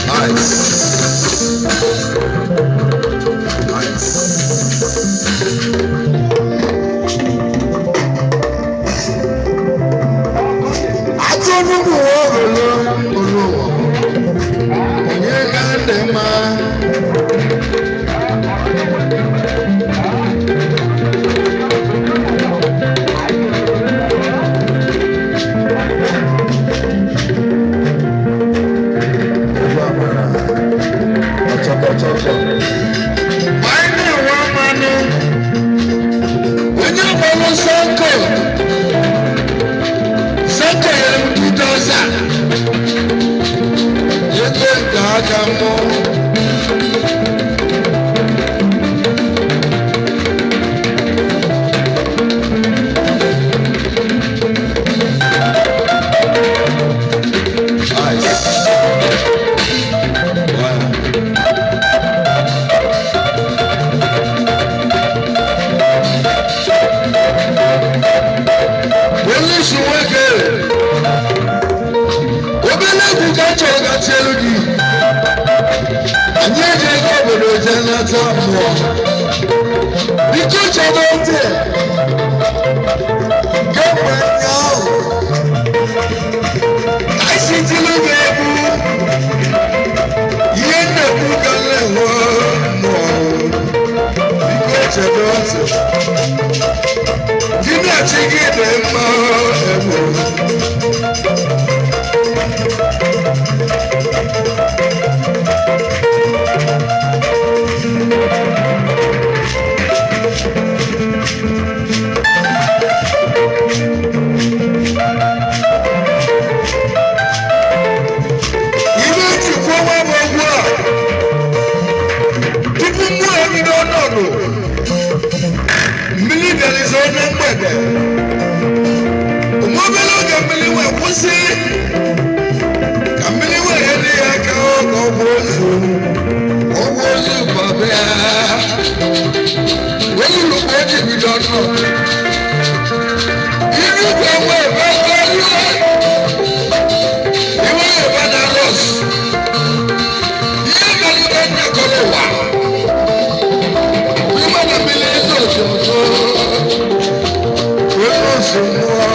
Nice. Nice. Atụmụmụ olo olo onye ka ndị mma. Egwu amara ọchọkọchọkọ. Anyị na-enwe mmanụ onye gbalụ sọnkọ sọnkọ ya ebutu ọza ego nke aka mmụọ. Ice. Wow. Onye isi nwoke obere egwu ka a chọrọ ka tielu gị. Anyị eji ego obodo jee nata mmụọ. Biko chedo ntị kemgbe ụnyaahụ anyị si tilu gị egwu. Ihe nnekwu ka m na-enwe mmụọ. Biko chedo ntị. Gị na chi gị dị mma egwu. Ibe njikwa ọnwa bụ egwu a tupu mmụọ ebido ọnọdụ mmiri bịara izo na mgbede. Nwa obere oge mmiri wee kwụsị ka mmiri wee nyere ya aka ka ọ bụ ozu ọgwụ ozu baba ya wee lụrụ mgbe o ji bido ọnọdụ ihu igwe wee bịa iwe ebe na rọs ihe mere nnọkọrọ ụwa ime na mmiri eze otu wee ozu mmụọ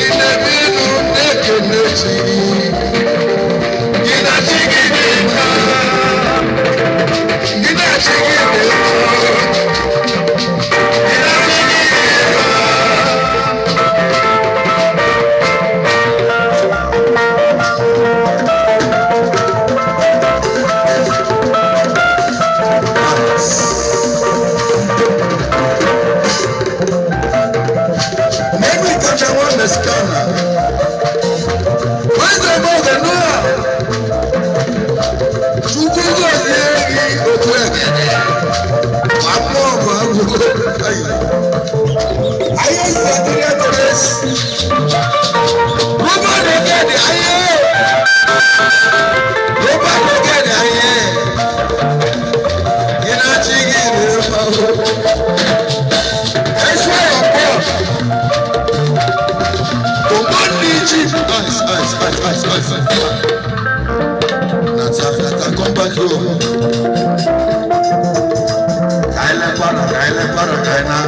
ị na-eme elu na-ekene chi gị na chi gị dị mma, gị na chi gị dị mma, gị na chi gị dị mma. Maybe touch one Mexicana. Where's the mother Noah? Chukwu gọzie gị otu ekene. Ma mmụọ bụ agụgụ. Ayé ìgbàdúrà tọrọ esi. Rúbà lókèdè ayé. Rúbà lókèdè ayé. Gị na chi gị dị mma. Ẹsẹ̀ ọ̀pọ̀. Ice, ice, ice, ice, ice. Nata, Nata, come back home. Kaile para, kaile para, kaina.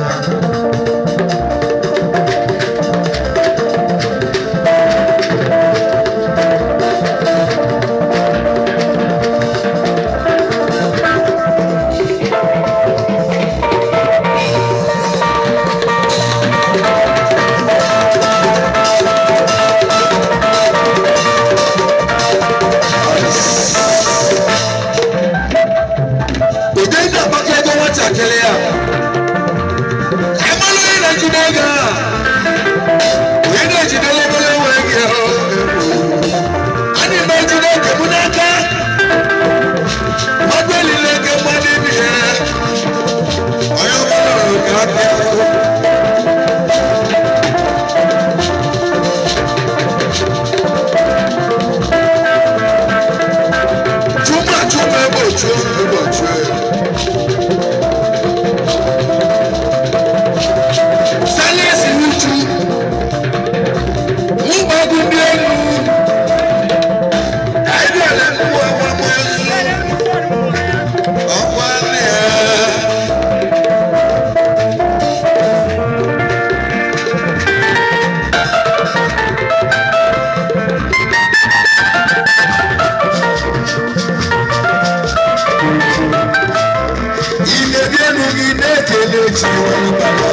Chi wee bara.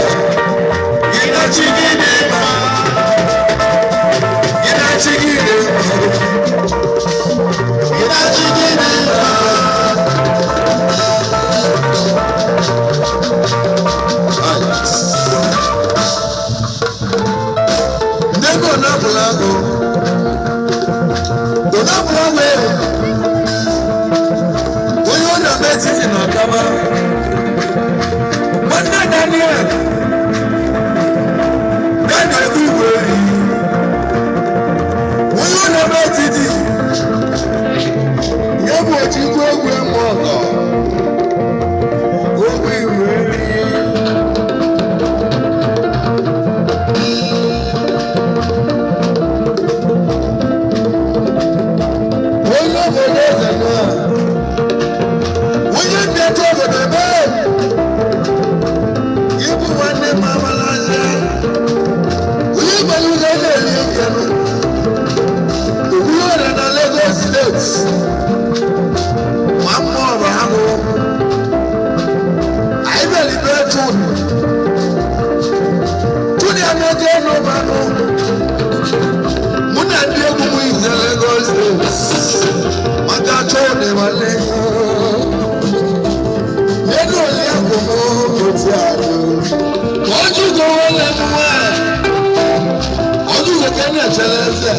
Gị na chi gị dị mma. Gị na chi gị dị mma. Gị na chi gị dị mma. Ndị ego napụla agụ onapụla wee onye ọ na-eme etiti na ọkama nwanne Daniel Daniel bụ igwe eri onye ọ na-eme etiti ya bụ ochikwu egwu eme ọgọ ogwu igwe eri. Onye obodo eze nọ, onye mbịata obodo ebe ịbụ nwanne m amala anya onye gbara ụzọ na-eri ekenụ ogburu na Lagos State ma mma ọrụ ahụ anyị bịara ibe tụnụ tụnụ ya n'oge enu manụ mụ na ndị egwu m ize Lagos State maka tụnụ nwanne ego ole bụ m otu ahụ ọjụgo nwanne m nwanyị ọjụgo ka m na-echere eze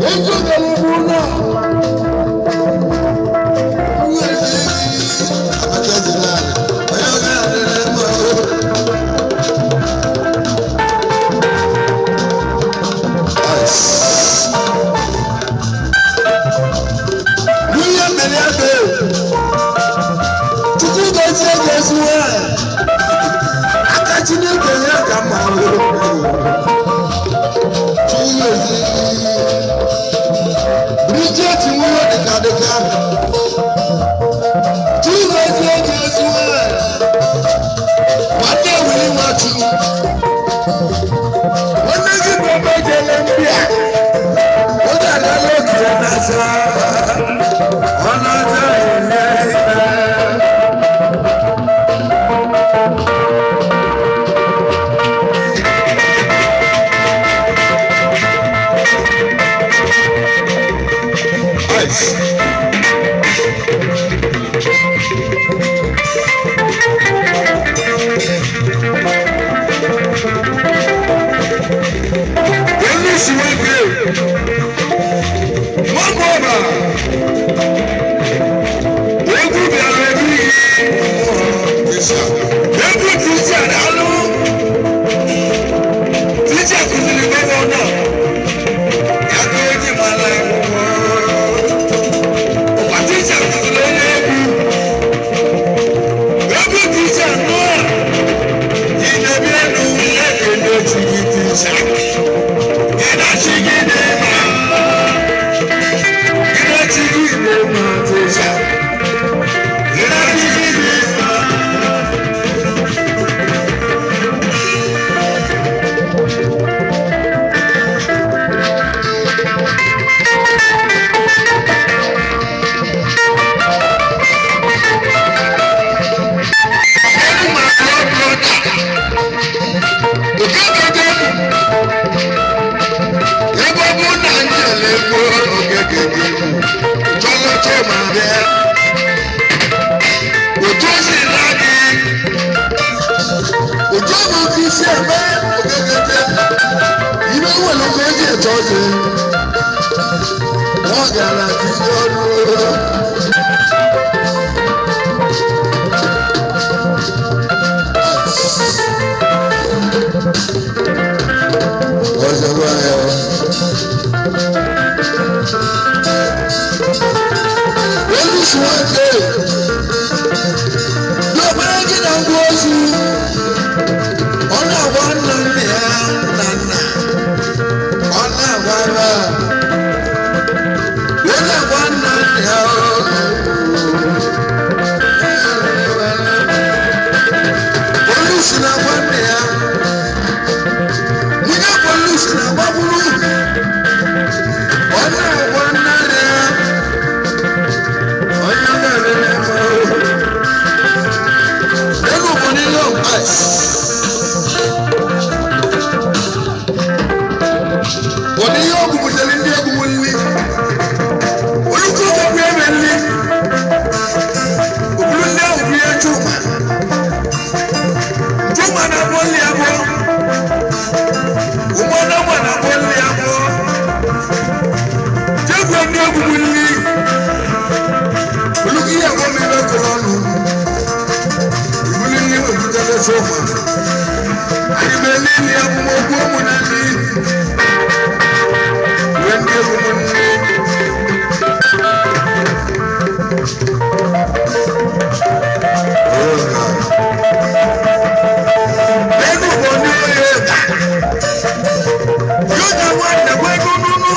ejugoro m ụlọ. Onye ọ ga-adịrị mma. Nwunye mmiri ebe Chukwu gozie gozi nwanyị aka Chineke ya ka mma. Chukwu gozie Bridget nwunye dịka dịka Chukwu gozie gozi nwanyị nwanne wuli nwachu nwanne gị bụ ebe jele ndị a oge adala oge na-asa ọ na-aza ele ime. Ice. Onye nwoke nwoke ọba egwu bịara ebe egwu ticha daalụ ticha kụziri governor ya ka eji mara akwụkwọ ọkwa ticha kụziri onye egwu egwu ticha nụọ idebi elu ya ga-enye chi gị ticha gị na chi gị dị mma gị na chi gị dị mma ticha gị na chi gị dị mma. Elu ma blood brother. Okeke ebe ọ bụ na njele gboo okeke gị chọlọchọ ma bịa otu o si na gị otu ọ bụ ka isi eme okeke ibe nwere oge eji eche ọchị ọ gara tinye ọnụ. Ọzọgbọ ya. Olùsùn wọn dé. Lọ́pàá gị na ngwa ozu. Ọ na-agwa nna nna ya na nna. Ọ na-agwa ya. Ọ na-agwa nna nna ya. na ihe ọgwụ butere ndị egwu nri. Olùkọ́ ọgwụ eme nri. Obulu ndị ahụ bụ ihe Chuma. Chuma na-abụ nri abụọ. Ụmụanamma na-abụ nri abụọ. Jegwe ndị egwu nri. Olùkọ́ ihe abụọ ma ebe kụrụ ọnụ. Ibulu nri wepụtara Chuma. Anyị bụ ndị nri abụmokwu ụmụ na nri. Wee ndị egwu nri. Ego bụ ndị oyi ega. Yóò jẹ wọn ẹ̀dẹ̀gbọ́ ego nínú.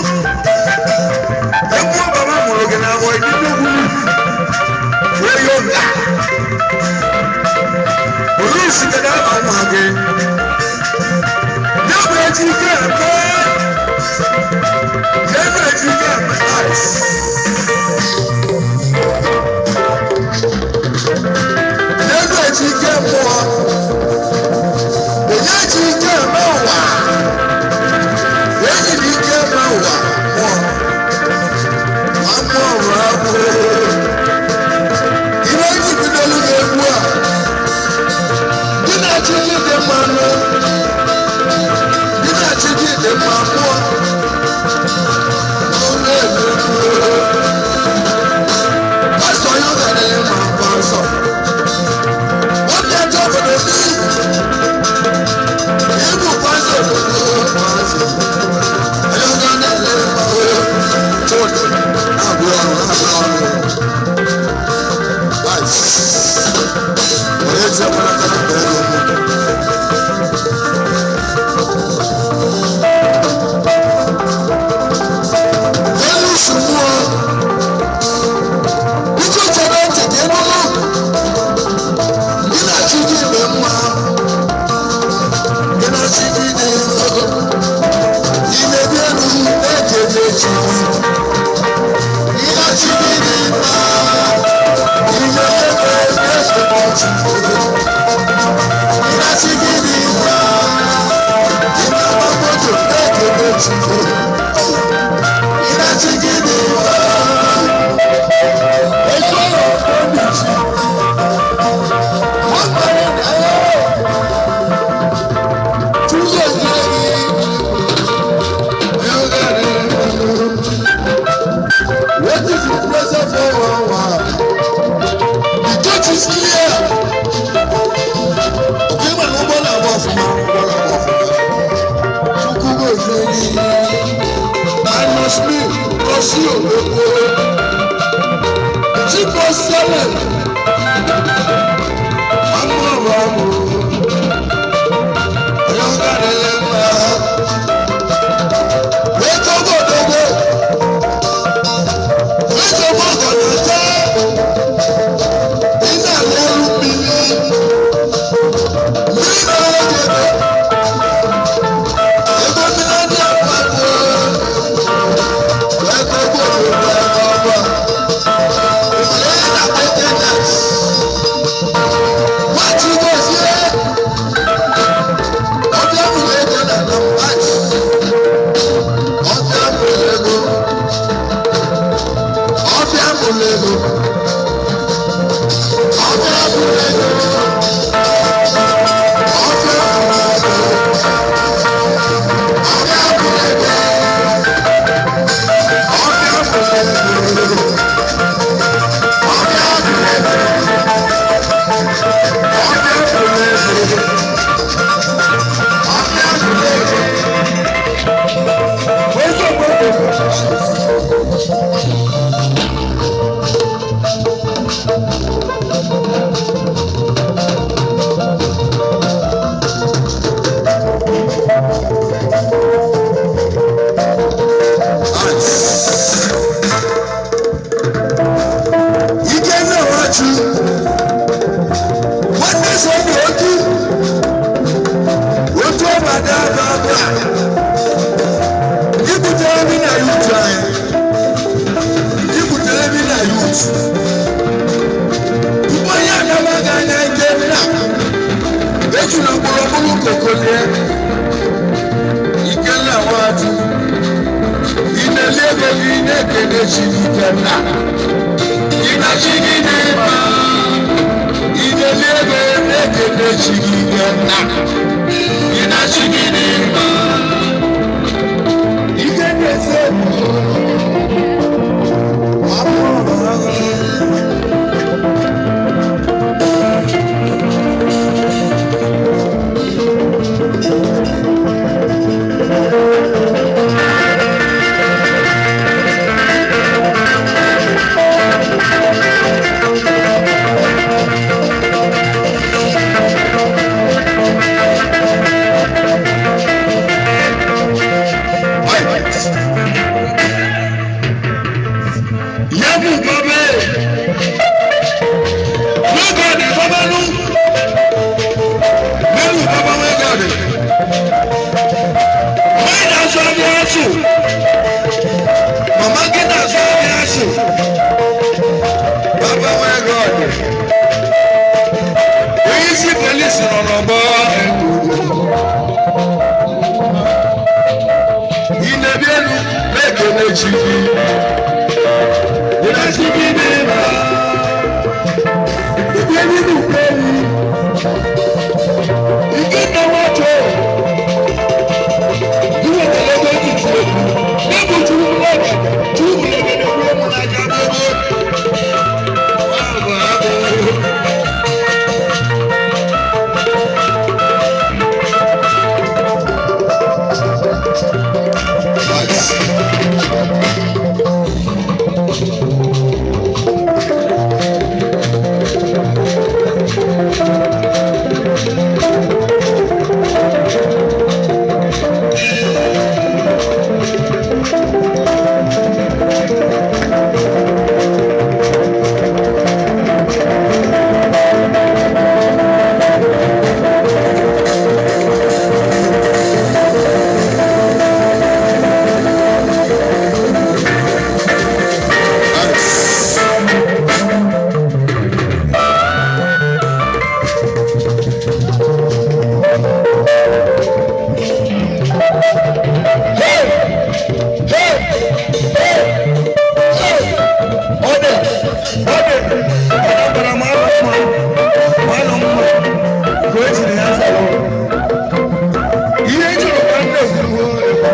Egwu bàbá mụrụ gị na abụọ ìdí nnukwu. Wee yóò ga. Polisi gada ama nwa gị. Yóò bụ eji ike eme. Yóò bụ eji ike eme ice. Yóò bụ eji ike mmụọ. Onye ji ike eme ụwa. Enyi dị ike eme ụwa mmụọ. Ma mmụọ nwụrụ anwụ. Ihe eji bidolu ga-egbu a. Gị na-achị gị dị mma nụ. Gị na-achị gị dị mma mmụọ. N'ụlọ elu. Pastọ ya ọ ga-adịghị mma pastọ. Nwoke ajọ obodo n'iyi. Ibu pastọ obodo pastọ. Onye ọga na-ele mma o. Chụdị na-abụ ọrụ na-abụ ọrụ. Nice. Onye ji agbara aka na mgbe ego mụ. Elu si mmụọ. Biko chere ntị ka ị nụrụ. Gị na chi gị dị mma. Gị na chi gị dị mma. Ị na-ebi elu na-ekele chi gị. Gị na chi gị dị mma. Ị na-ebe na-ekele chi gị. Gị na chi gị dị mma. Ị na-agba moto na-ekele chi gị. Gị na chi gị dị mma. Ezi ọrụ obi chi. Wọ́n gbọ́dọ̀ dáwọ́. Túnbọ̀ ní What is the present for one? The church is clear. Okay, man, ụgbọ na-agba ọfụma, ụgbọ na-agba ọfụma. Chukwu gozie gị. Minus me, gosi odogwu. 247. Amụrụ amụ. Onye ọ ga-adịlị mma. Wee togo odogwu. Wee togo ọgọdọ. Ị na-alụ ọrụ mmiri. Mmiri na-ege ego. Ego mmiri adịghị akpa akpụ. Wee togo odogwu ebe ọ bụ. Onye na-akpọ Kenneth. Nwachi gozie. Ọbịa mụrụ ego na Nambachi. Ọbịa mụrụ ego. Ọbịa mụrụ ego. Ọbịa mụrụ ego. Ọbịa mụrụ ego. Ọbịa mụrụ ego. Ọbịa mụrụ ego. Ọbịa mụrụ ego. Ọbịa mụrụ ego. Ọbịa mụrụ ego. Where's your brother? Ike na-awachi nwanne so dị otu otu ọbada aba aba ibutere bi na youth anyị, ibutere bi na youth tupu onye anaba gị anya. Ike nna ejula gburugburu kokolie. Ikenna Nwachukwu. Ego gị na-ekele Chineke nna. Gị na chi gị dị mma. Ị na-eli ego na-ekele Chineke nna. Gị na chi gị dị mma. Ike na-ese Yabu babe. Nobody babalu. Melu baba we God. Mine aso abi aso. Mama gina aso abi aso. Baba we God. Onye isi polisi nọ n'ọgbọ. Ị na-ebi elu na-ekele chi gị. Ị na-achị gị dị mma. Ìgbé nínú ìgbéni. Ike na wájú. Ìwé tẹ̀lé tó ti tu èkó. Níbo tí wọ́n lọ bàjẹ́? Tí wọ́n lè gbẹdẹ wúlò mú n'ájà gbogbo. Wọ́n bọ̀ á bọ̀. Ọdẹ ọdẹ ọdẹ mara mma mmanụ mma ka o jiri ya zara. Ihe jụrụ ka nne kwuru ka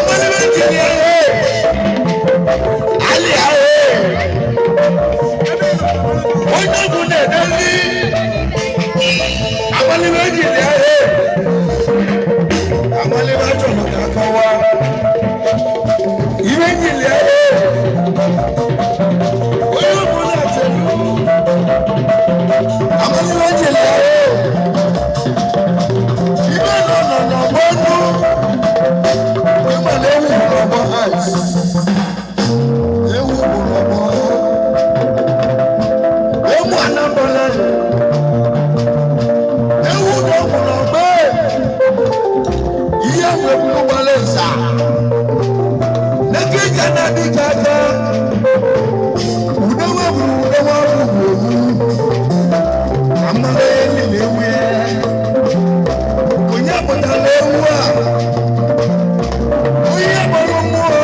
mmanụ tinye ya alị ahụ onye ọbụ na-edezi amalime jiri ya amalime chọrọ ka akọwa ihe jiri ya onye ọbụla chere amalime jiri ya ibe nọ nọ n'ọgbọ nnu ịma na ewu bụ n'ọgbọ ice ewu bụ n'ọgbọ emu anambra ewu na ọgwụ n'ọgbọ ihe nweburu gbara nza n'eke na dịka aka udewe buru udewe ọgwụ owu amala eli na ewu ya onye pụtara ewu a onye gbara mmụọ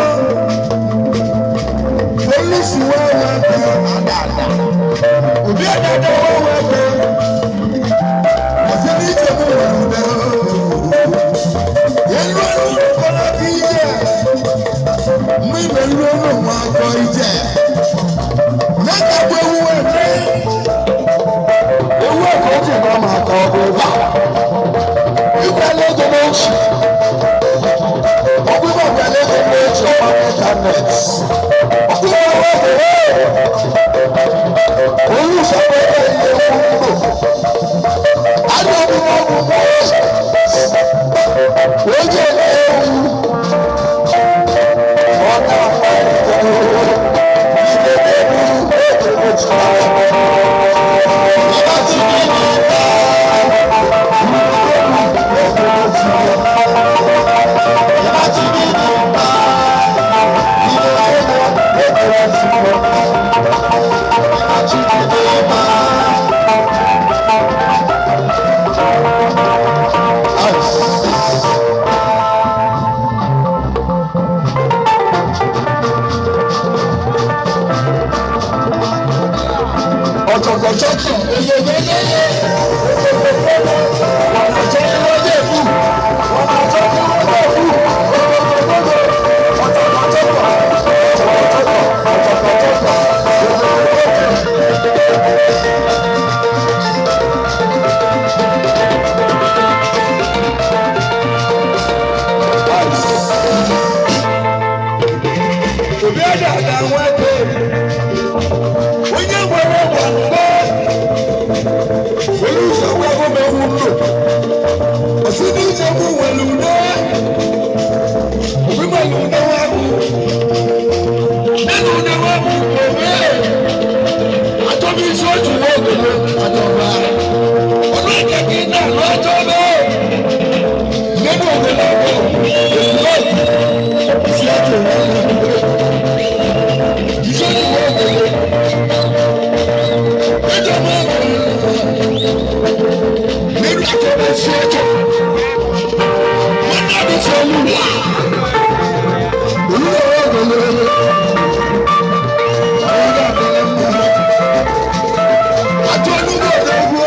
polisi wee wee kee adada obi adada wee wee kee ọsị n'ije m nwere ude elu elu kọrọ gị ije mgbe ibe elu elu nwa akọ ije n'aka bụ ewu eme ewu ka o ji nọ maka ọ bụ ụba ịkwala ego n'ochi ọ bụ ịba bịala ego n'ochi ọma n'ịntanetị ọ bụ ịba wee olùsọ̀rọ̀ ẹ̀ ilé ewu ndò adé omi wọn bụ mmụọ oge ewu ọ na-akpa ike ile ewu oge otu Ọ̀tọ̀tọ̀tọ̀ oyeyeyeye ọ̀nà tó ń wọlé kú ọ̀nà tó ń wọlé kú gbogbogbò ọ̀tọ̀tọ̀tọ̀ ọ̀tọ̀tọ̀tọ̀ ọ̀tọ̀tọ̀tọ̀. Obi adada nwete onye nwere ọgba mgbe onye ụzọ wee bụ mewu ndụ ọsị n'ije mụ nwere ude obi nwere ude wabụ nínú ude wabụ obi atọ́bí isi otu nwoke atọ́ba ọdún ìkẹ́kẹ́ náà lọ́jọ́ bẹ́ẹ̀ nínú ògùn náà bọ̀ èkó isi otu nwoke isi otu nwoke ẹjọ́ mọ́ nínú atọ́ba isi otu wọn náà bí sọ olúwa olúwa wọ́n gbọ́dọ̀ àwọn ọ̀gá àgbẹ̀lẹ̀ mọ́ àti onúgbò ọ̀dọ́gbò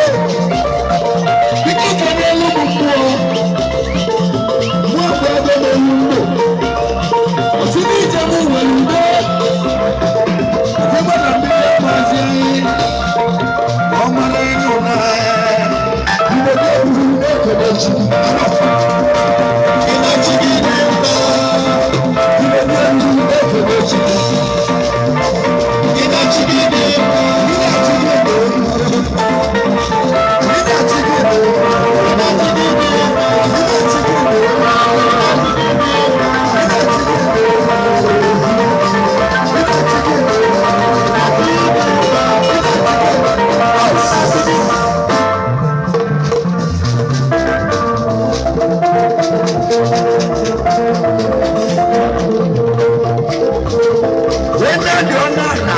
bí kíkẹ́ ní olúmọ̀ mú ọ mú ọ̀pọ̀ ẹgbẹ́ mi ń lò òsì ní ìjẹun wẹ̀lú dé òfin gbọ́dọ̀ bí ẹ máa ṣe ọmọ lẹ́yìn ọ̀nà ìwé ewu n'ekele chi ịna chi gị dị mma ìwé ewu n'ekele chi ịna chi gị dị mma ịna chi gị dị mma ịna chi gị dị mma ịna chi gị dị mma ịna chi gị dị mma ịna chi gị dị mma ịna chi gị dị mma. Wena dị ọnụ ala.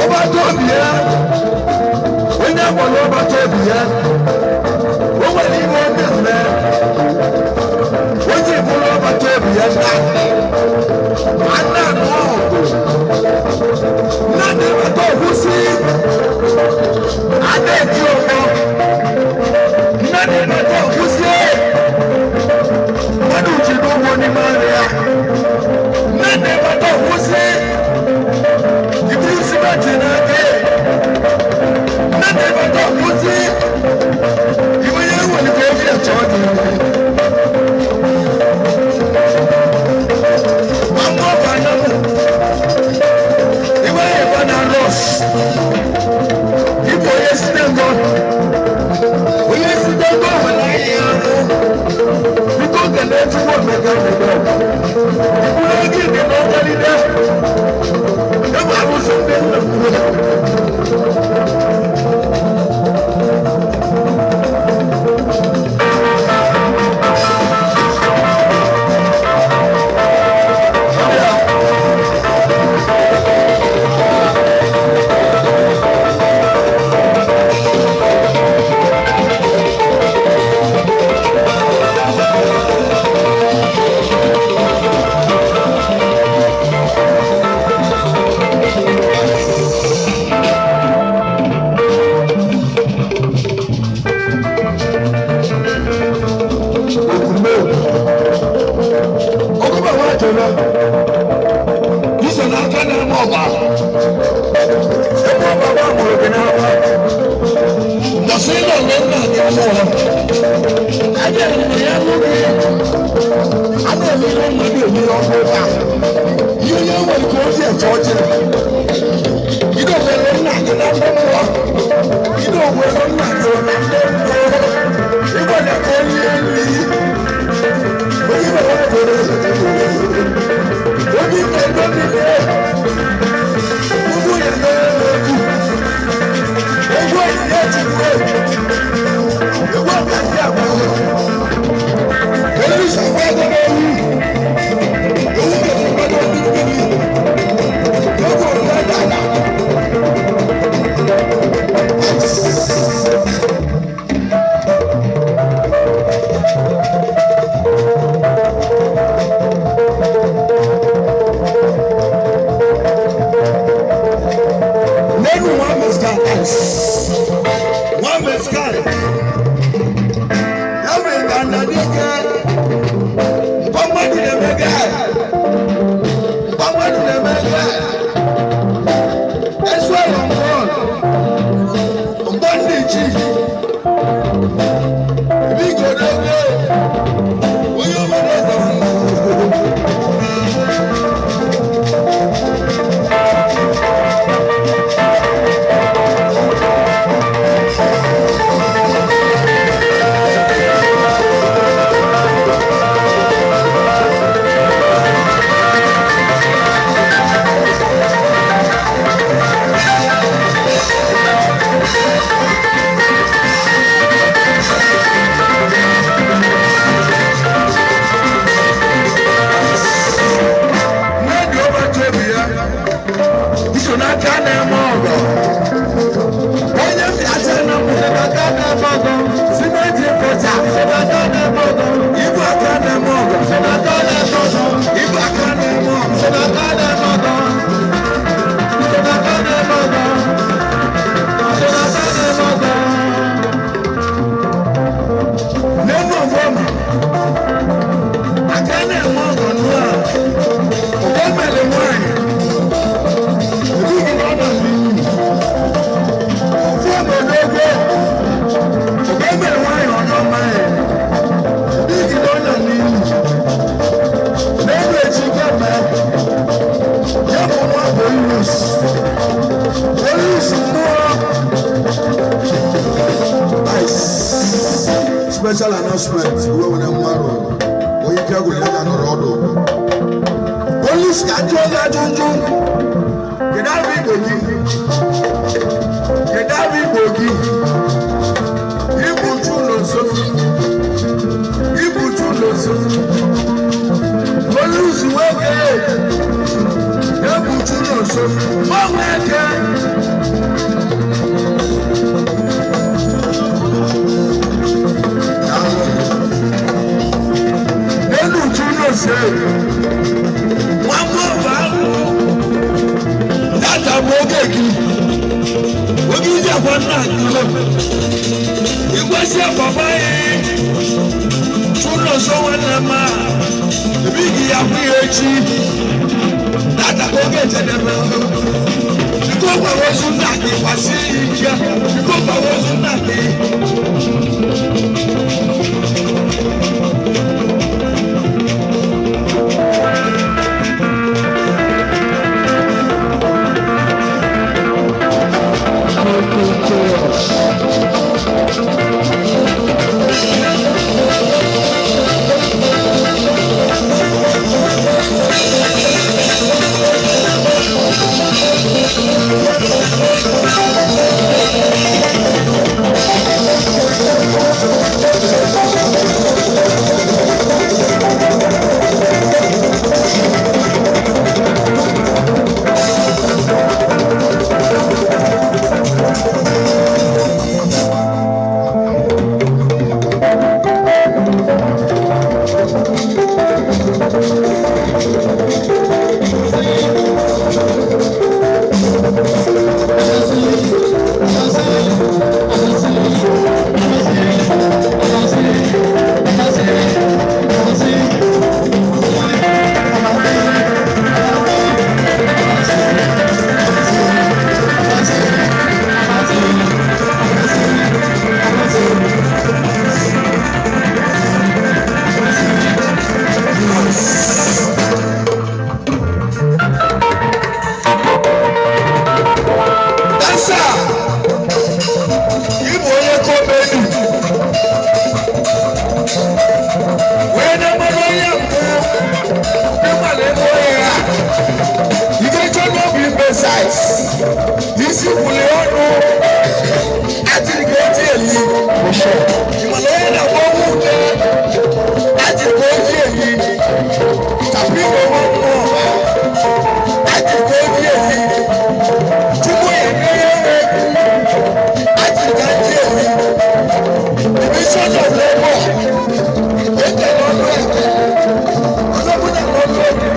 Ọba tó obi ya, onye agbọrọ ọba tó obi ya, o nwere ihe ọ na-eme. O ji bụrụ ọba tó obi ya na ana anụ ọgụ. Nna na-eweta ọkwụsị, a na-eti ọkpọ. Nna na-eweta ọkwụsị. Mmadụ ji n'ụgwọ n'ime ahịa nne na-ebata ọkwụsị iburu simenti n'aka nne na-ebata ọkwụsị ibe ya nwere ka eji achọ dị gbamgbọ banana ibe ya ebe na rọs ịbụ onye si na ngọ onye si na ngọ nwere ahịa ahụ. Biko kelee Chukwu Emeka Ndebe. Mkpụrụ ego dị n'ọgalide. Ebe arụsị ndị nna m kwuru. Okunme. Ọkụ bá wà jọrọ. Iso n'aka na-eme ọba. Ebe ọba wa mụrụ gị n'aka. Mbọsị ịlọ mgbe nna gị mụọ. Abịa mgbe ya mụ gị. A na-eme ihe mmadụ eme ọkụ taa. Ihe onye nwere ka o ji eche ọchị. Ido nwere nna gị na ndị mmụọ. Ido nwere nna gị na ndị mmụọ. Ịgbanye ka onye nri. Onye nwere ego onye ego niile. Ugwu ya n'egwu. Egwu onyinye Chukwu. Egwu ọbịa agba. Kedu isi agba ego n'ewu? Ewu mere mmadụ obi mmiri. Egwu ọbịa dada. Special announcement, uwe nwere mmarụ onye ike gwụrụ ya ga-anọrọ ọdụ. Polisi ka njụ oge ajụjụ. Kedu arụ Igbo gị? Kedu arụ Igbo gị? Ibuju ụlọ nso. Ibuju ụlọ nso. Polisi nwoke. Ebuju ụlọ nso. Gbanwee eke. Elu uju ụlọ nso. Nwa mmụọ bụ agụ. Tata bụ oge gị. Oge iji akwa nna gị. Igwesi papa yi. Tụlọ nso nwanne m a. Ebi gị ya kwụ ya echi. Tata bụ oge jedebe. Biko gwara ozu nna gị kwasị ike. Biko gwara ozu nna gị. Dancer, ị bụ onye comedy. Wee na-amanụ onye mbụ, ịma na ebe onye ya. Ike n'obi mbe size. Isi kwuli ọnụ. Atịrị ka oti eli. Ịma na onye na-agba ọnwụ ude. Atịrị ka oti eli. Tapụ igwe nwa mmụọ. Atịrị ka oti eli. Chukwu ya nye ya egwu. Atịrị ka oti eli. Division of labor. Eke n'ọnụ eke. Ọzọbụna n'ọnụ eke.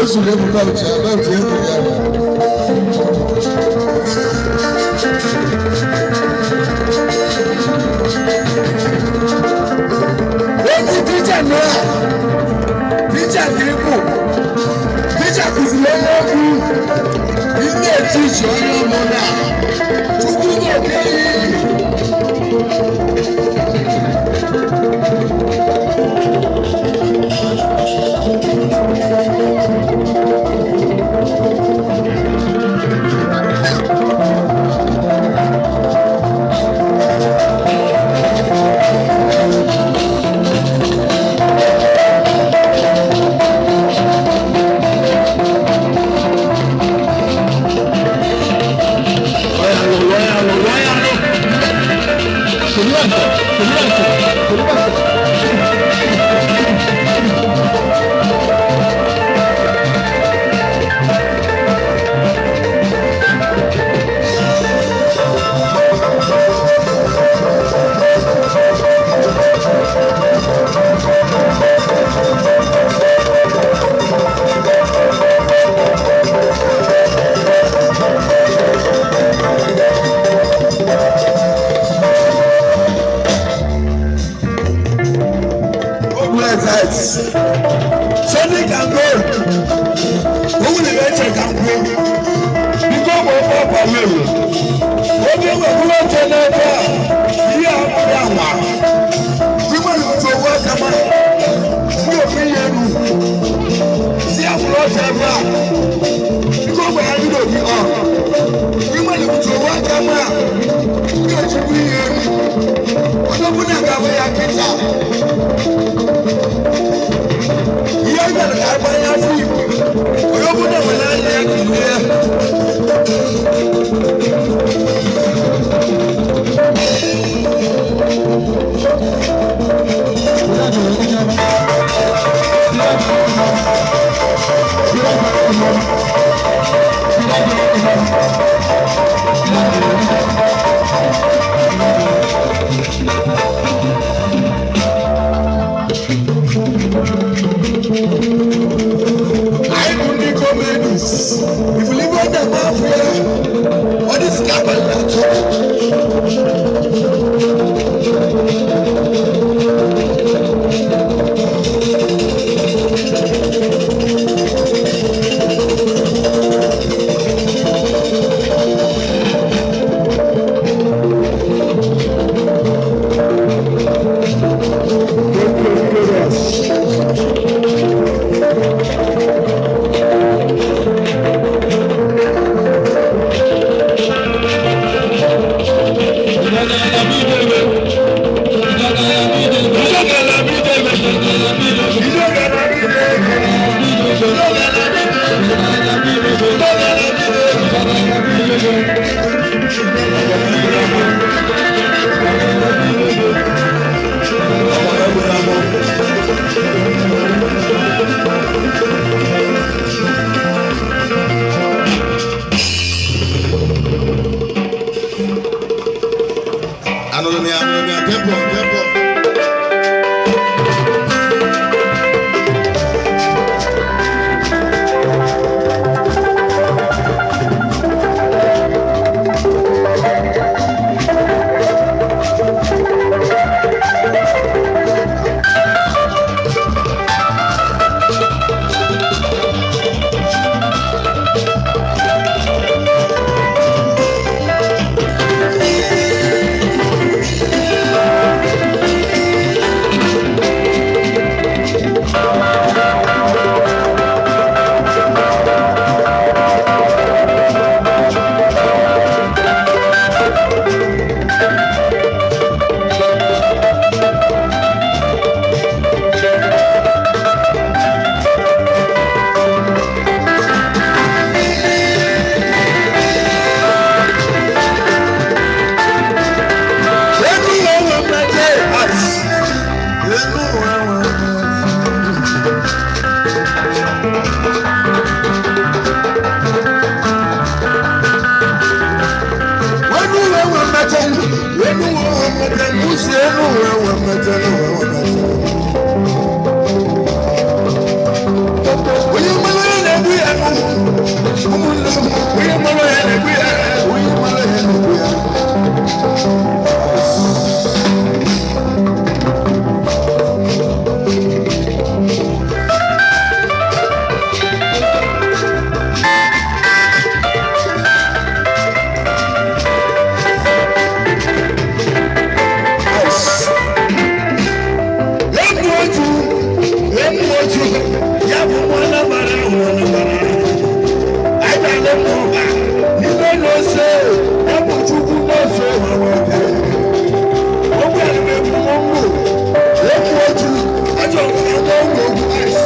O zuru ebu belt ya, belt ya ebu ya. Egwu teacher nọ a, teacher ka ịbụ, teacher kụziri onye egwu, ị na-etichi onye ọbụla, Chukwu ga-eke iyi. Wee oche n'ebe a, ihe a abụghị anwa. Inwere otu owu aka ma ndị ofu ihe elu si akwụrụ oche ebe a. Biko, gwara ndị obi ọ inwere otu owu aka ma ndị ojikwu ihe elu. Onye ọbụla ga-abụ ya kịta. Ihe mere ka agbanye afọ Igbo, onye ọbụla nwere anya ya kirie. Anyị bụ ndị comedies. Ifulibe ọ na-eme afọ ya, ọ dị sika abalị na-atọ. Anụrụ m ya, anụrụ m ya, tempo, tempo. Enu wewe mete ice. Enu wewe mete. Enu wewe mete. Enu wewe mete. Musi enu wewe mete. Enu wewe mete. Onye mmanụ ya na-egbu ya nụ. Ụmụnne m, onye mmanụ ya na-egbu ya. Onye mmanụ ya na-egbu ya. Emu otu, emu otu, ya bụ nwanne mara nwanne mara. Anyị na-ale m ụba n'ime n'ose, ya bụ Chukwu n'ose ha nwete. Ogbe a na-egbu mmụ, emu otu, achọrọ m ka ndị ụlọ ogwu ice.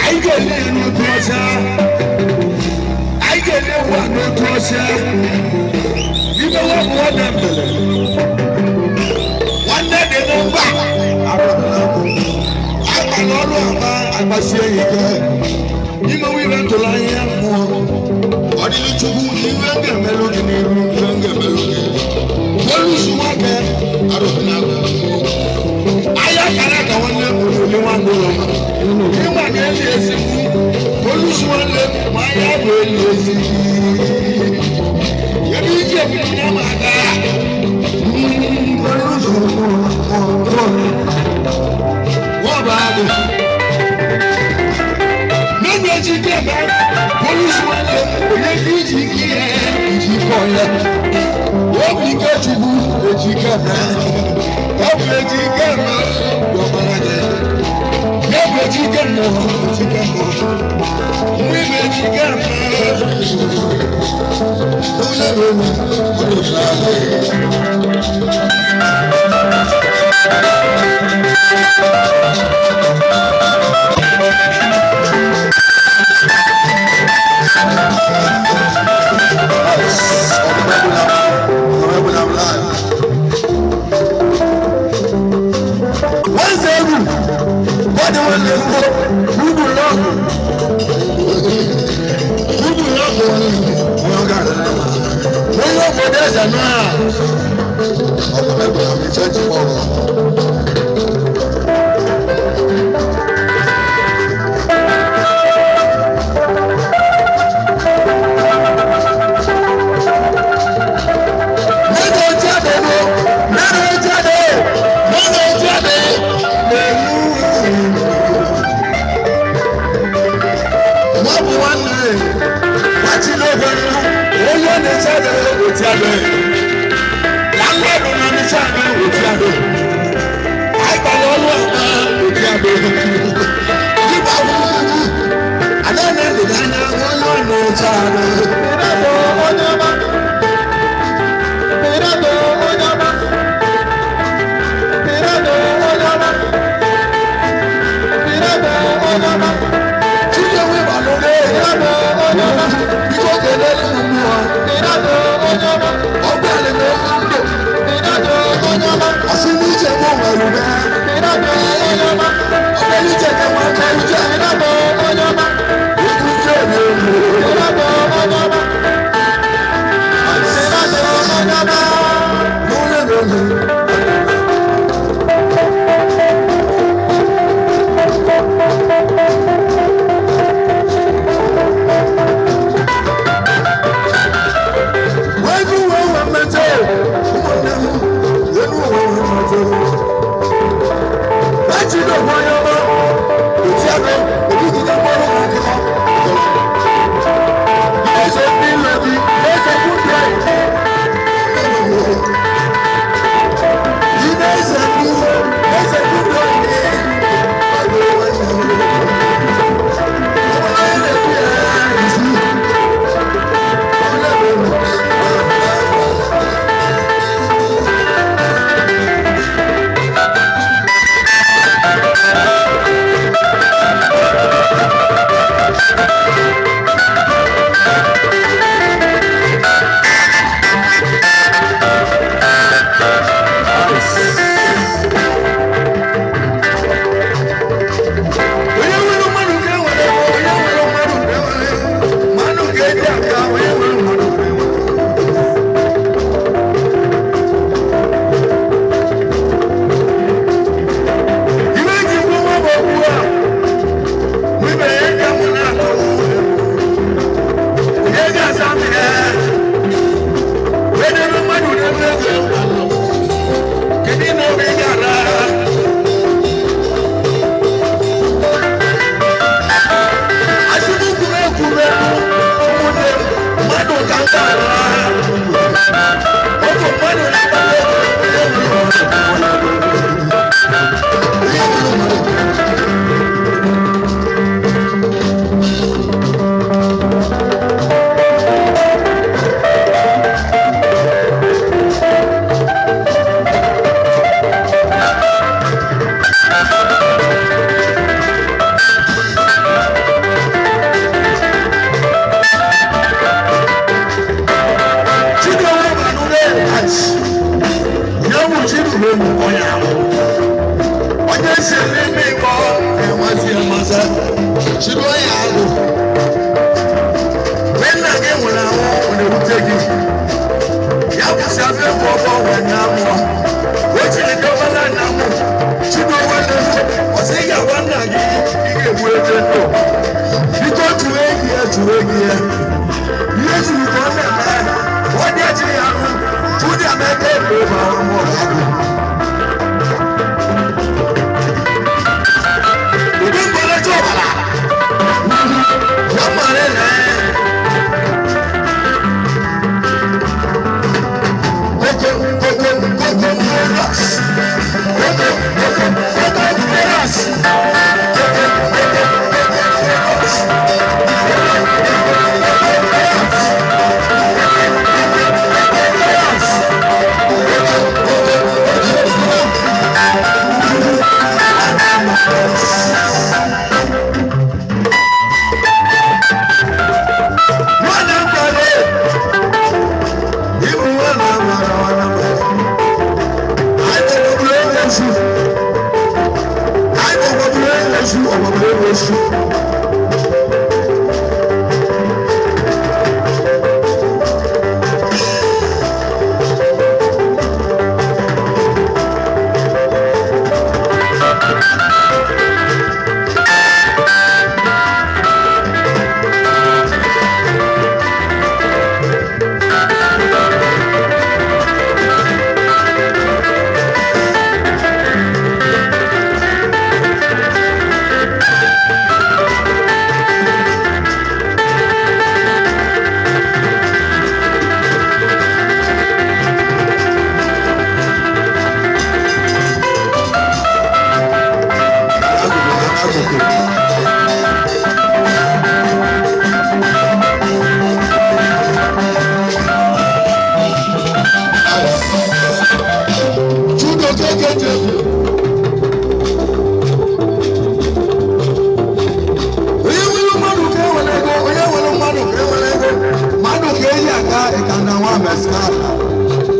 Anyị ga-ele ya n'otu ọcha. Anyị ga-ele ewu a n'otu ọcha. Ime nwa bụ nwanne mbele. Nwanne dị na mba akpa n'ọrụ ama agbasie ya ike imewe ibe ntụrụ anya mmụọ. Ọ dịrị Chukwu iwe ga-emelụ gị n'iru, iwe ga-emelụ gị olusu nwoke arụbinagụ ahịa kara aka. Nwanne olili nwanne ụlọ ịma ga-eli ezigbo olusu nwanne ma ahịa bụ eli ezi ebe iji ebido ya ma aga olusu wọ́n bá a dùn. Nínú etí kí ẹ bá polisi wọn lé, òye kí ìjì kí ẹ ìjì Ike onye obi ike Chukwu eji ike mee, ọ bụ eji ike mee ọbara gị, ya bụ eji ike mmụọ, eji ike mmụọ, mgbe ibe eji ike mee onye bụ onye onye otu ahụ. Wọ́n egwu bọ́dí wọn lè kó gbúdú lọ́ọ̀gù gbúdú lọ́ọ̀gù wọn gà lẹ́nu wọ́n yóò bọ̀ dẹ́sẹ̀ náà ọkọ̀ mẹ́gbẹ̀ẹ́ àmì fẹ́ ti pọ̀ wọ́n. Mẹ́rin ojú àdé wo, mẹ́rin ojú àdé, mẹ́rin ojú àdé na-enwu. Wọ́n bụ nwanne, nwachi n'oge nnu, onye na-eche adị otu adị. Landlord na na-eche adị otu adị. Anyị gbara ọlụ ọma otu adị. Dịbà wúwú, ada na-edede anya onye na-eche adị. Pirado onye ọma. Pirado onye ọma. Pirado onye ọma. Pirado onye ọma. Chike wee gbalụ gị. Pirado onye ọma. Biko kelele m mmụọ. Pirado onye ọma. Ọ bịara m okwu ndụ. Pirado onye ọma. Ọsị n'uche m nwere ube. Pirado onye ọma. Ọ bịara iche ka nwa aka uche. Pirado onye ọma. Okwu uche na-elu. Pirado onye ọma. Pirado onye ọma. N'ụlọ n'ụlọ. Wẹ́nu wo wọ́n mẹ́tẹ́ ụmụnne m, wẹ́nu wo wọ́n mẹ́tẹ́. Bájì náà wọ́n yọ mọ́, òtí àná, òbí kìí mọ́rọ́ wọn kọ́. Eze ndị lọbi, eze kwụdụ anyị. Eze ndị eze kwụdụ anyị. Onye nwere mmadụ ka enwere ego, onye nwere mmadụ ka enwere ego. Mmadụ ka eji aka, onye nwere mmadụ ka enwere. Iwe ji gbuo nwa bụ okwu a, mgbe ya ka mụ na-akọ onye ga-asa mmiri wee debe mmadụ n'ebe ego. Kedu na oge ị ga-ara? Asịmkwuru ekwuru ụmụnne m, mmadụ ka m ga-ara. Ọ bụ mmadụ na-akpata ego, onye nwere mmadụ. Onye nwere mmadụ. Chidowe Manure Ati, ya bụ Chidowe m onye ahụ. Onye si n'ime ịkọ enwezi amasị, Chidowe ya ahụ. Mgbe nna gị nwụrụ anwụ, ọ na-ewute gị. Ya kwụsị abịa ebe ọgbọ wee na mụọ. O chiri dọbala nna mụ, Chidowe na-ewu, ọ sị ị ga-agwa nna gị ị ga-egbu ebe ndụ. Biko tụrụ gị ya, tụrụ gị ya. Ihe zuru ka ọ na-eme, ọ dị eji ya arụ, tụdị amaka ebe ma ọrụ mụ ọgụ. Ụdị mkpọrọcha ọbara, ya mara na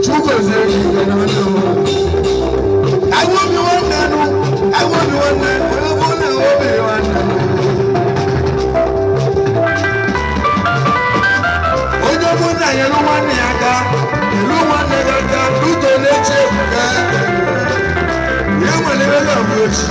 Chugozie gị na ndụ. Anyị obi nwanne nụ, anyị obi nwanne, onye bụ na obi nwanne nụ. Onye ọbụla nyere nwanne ya aka, nyere nwanne gị aka, n'udo na-eche ebuka. Ya nwere ebe ga-abụ echi.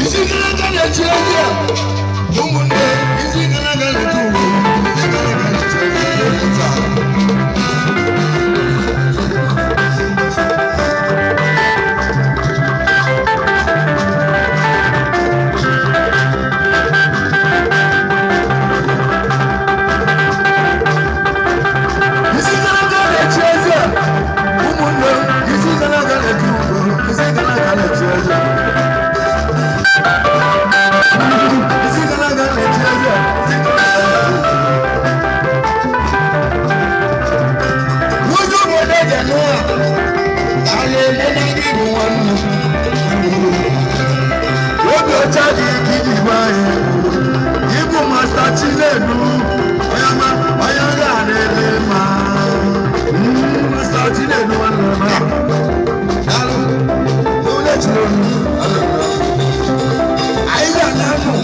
Isi gara aga na-echi ezi a, ụmụnne, isi gara aga na-eche uwe, isi gara aga na-eche ezi taa. Isi gara aga na-echi ezi a, ụmụnne, isi gara aga na-eche uwe, isi gara aga na-eche ezi a. Isi gara aga na-echi ezi a, isi gara aga na-eche uwe. Onye obodo eji anụ a, anyị emena gị bụ nwanne. Obi ọcha dị ka iji gwa anyị. Ịbụ Masta Chinedu, onye ọma, onye ga na-ele mma. Masta Chinedu nwanne m. Daalụ, onye Chinedu, alụ. Anyị ga-ana nụ.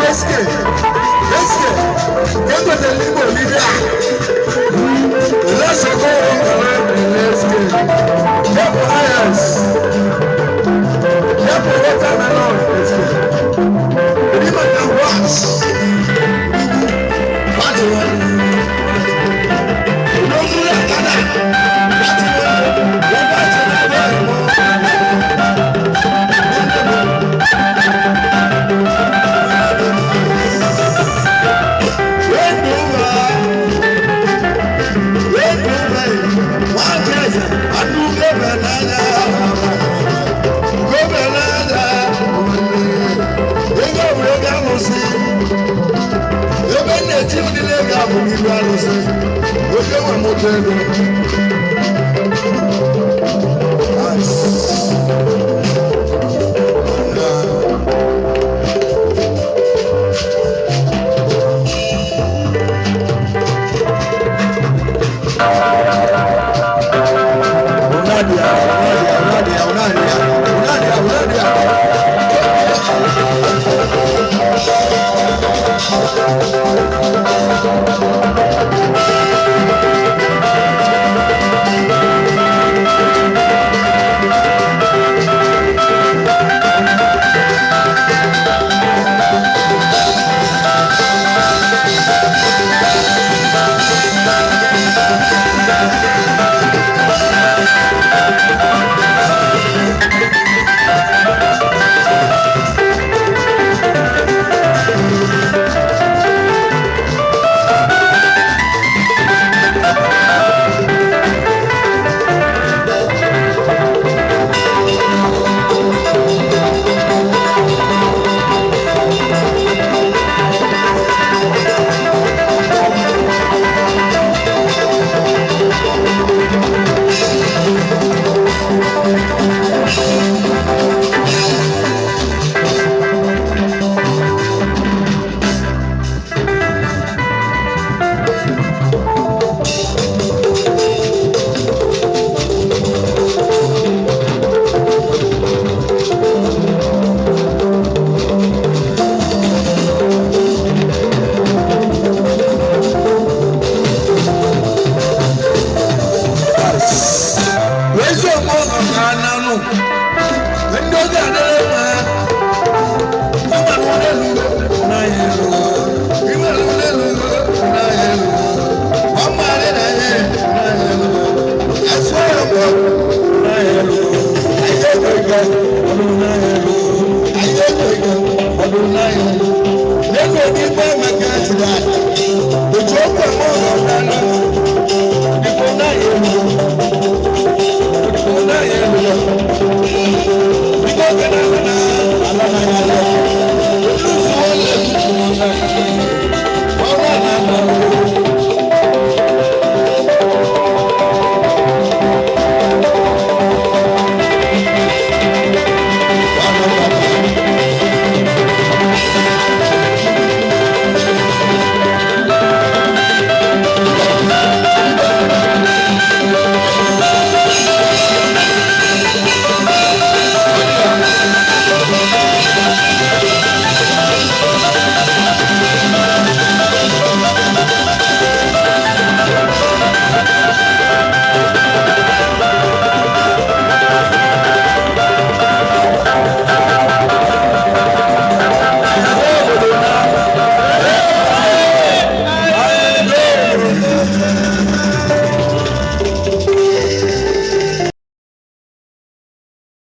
Eske, eske, egotere n'Igbo Olivia. Lẹ́sọ̀kọ́ ọ̀rẹ́ eske. Yẹ́pù ayas. Yẹ́pù watermelon eske. Èyí màkà wax. Láti wọ́n. Olóńgbò àkàdá. Láti wọ́n. Wọ́n bá ti rẹ̀ bẹ́ẹ̀ mọ́. Ebe na-eti ụdịrị ego a bụ n'ihu arụsị oke nwe moto ego. Unadia, unadia, unadia, unadia, unadia, unadia. Wezi ọmọ ọ̀gá nánú, ndị oge adịrị mma, ịma n'ụlọ na ya elu, ịma n'ụlọ na ya elu, ọmọ adị na ya na ya elu, ẹsọ ọmọ na ya elu, ayé gbẹgbẹ ọdún na ya elu, ayé gbẹgbẹ ọdún na ya elu, n'ego onígbà mẹkẹ ti dà, òtún ọkọ ẹmọ ọ̀gá nánú, ìdìbò náà yẹ elu.